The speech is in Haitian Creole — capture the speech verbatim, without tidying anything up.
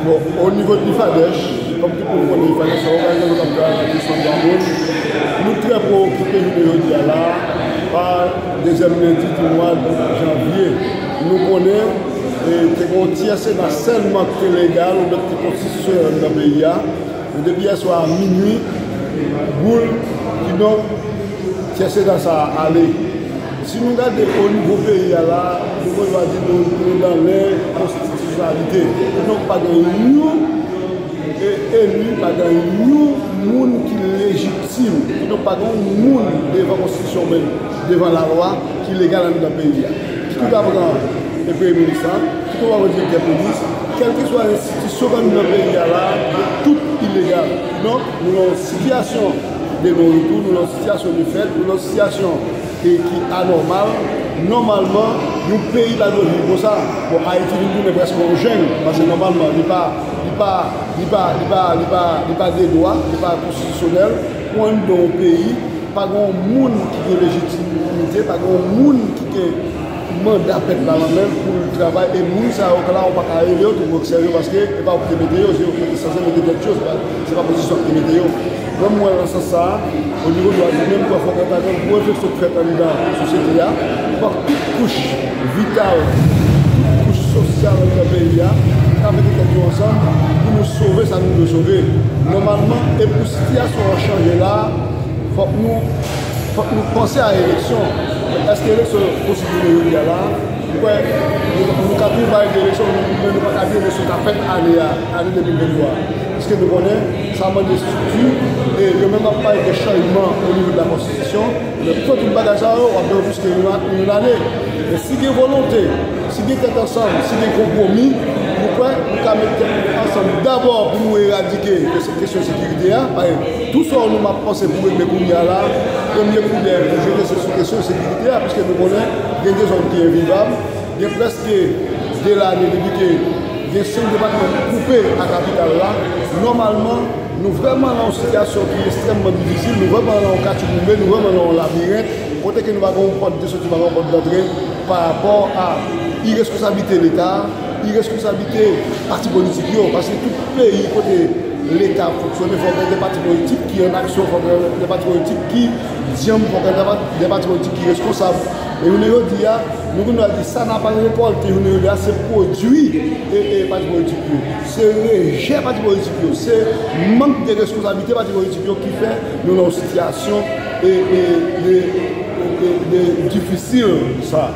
Bon, o nivo de IFADEH, kòm tout moun konnen, IFADEH se yon òganizasyon k ap travay nan kesyon dwa moun. Nou trè preokipe jounen jodi a la pa dezyèm lendi di mwa janvye. Nou konnen e, te gen yon tyè Sena sèlman ki te legal oubyen ki te konstitisyonèl nan peyi a. Men depi yèswa a minui, boul, kidonk, tyè Sena sa a ale. Si nou gade o nivo peyi a la, nou konn va di nou, nou nan lenkonstitisyonalite. Kidonk, pa gen youn e, eli, pa gen youn moun ki lejitim. Kidonk, pa gen youn moun devan konstitisyon, men devan lalwa ki legal anndan peyi a. Kit ou ta pran e, premye minis la, kit ou ta pran direktè polis, kèlkeswa enstitisyon k anndan peyi a la, yo tout ilegal. Kidonk, nou nan yon sitiyasyon de non retou, nou nan yon sitiyasyon de fèt, nou nan yon sitiyasyon e ki anòmal. Nòmalman, yon peyi pa dwe viv konsa. Bon, Ayiti vin tounen prèske yon jeng, paske nòmalman, li pa, li pa, li pa, li pa, li pa, li pa de dwa, li pa konstitisyonèl pou anndan yon peyi, pa gen yon moun ki gen lejitimite, pa gen yon moun ki gen manda pèp la nan men l pou l travay, e moun sa yo la, ou pa ka rele yo, tou w obsève yo, paske e pa ou ki te mete yo, se yo ki te sanse mete tèt yo, se pa, se pa pozisyon ki te mete yo. Mwen, m wè nan sans sa a, o nivo dwa imen, m kwè fòk ta gen yon gwo refleksyon k fèt anndan sosyete a. Fòk tout kouch vital, tout kouch sosyal anndan peyi a, ta mete tèt yo ansanm pou nou sove sa nou dwe sove. Nòmalman, e pou sitiyasyon an chanje la, fòk nou, fòk nou panse a eleksyon. Èske eleksyon posib jounen jodi a la? Ou kwè, nou, nou ka toujou pale de eleksyon, men nou pa ka di eleksyon ka fèt ane a, ane de mil venntwa. Paske nou konnen, sa mande estrikti, e yo menm ap pale de chanjman o nivo de la konstitisyon, men pou fè tout bagay sa yo, w ap gen plis ke yon, yon ane. Men si gen volonte, si gen tèt ansanm, si gen konpwomi, nou kwè, nou ka met tèt nou ansanm dabò pou nou eradike kesyon sekirite a. Paske tou sa nou m ap panse pou regle kounye a la, premye koudè pou jere se sou kesyon sekirite a, piske nou konnen gen de zòn ki envivab, gen prèske de lane depi ke gen senk depatman ki koupe ak kapital la. Nòmalman, nou vrèman nan yon sitiyasyon ki ekstrèmman difisil, nou vrèman nan yon katchouboumbe, nou vrèman nan yon labirent, kote ke nou pa gen yon pòt de soti, pa gen yon pòt dantre, pa rapò a ireskonsablite Leta, ireskonsablite pati politik yo, paske tout peyi kote Leta ap fonksyone, fòk gen de pati politik ki an aksyon, fòk gen de pati politik ki dyanm, fòk gen de pati politik ki reskonsab. E jounen jodi a, nou konn di sa n ap al rekòlte jounen jodi a, se pwodui e, e pati politik yo. Se rejè pati politik yo, se mank de responsablite pati politik yo ki fè nou nan yon sitiyasyon e, e, de, de, de difisil sa.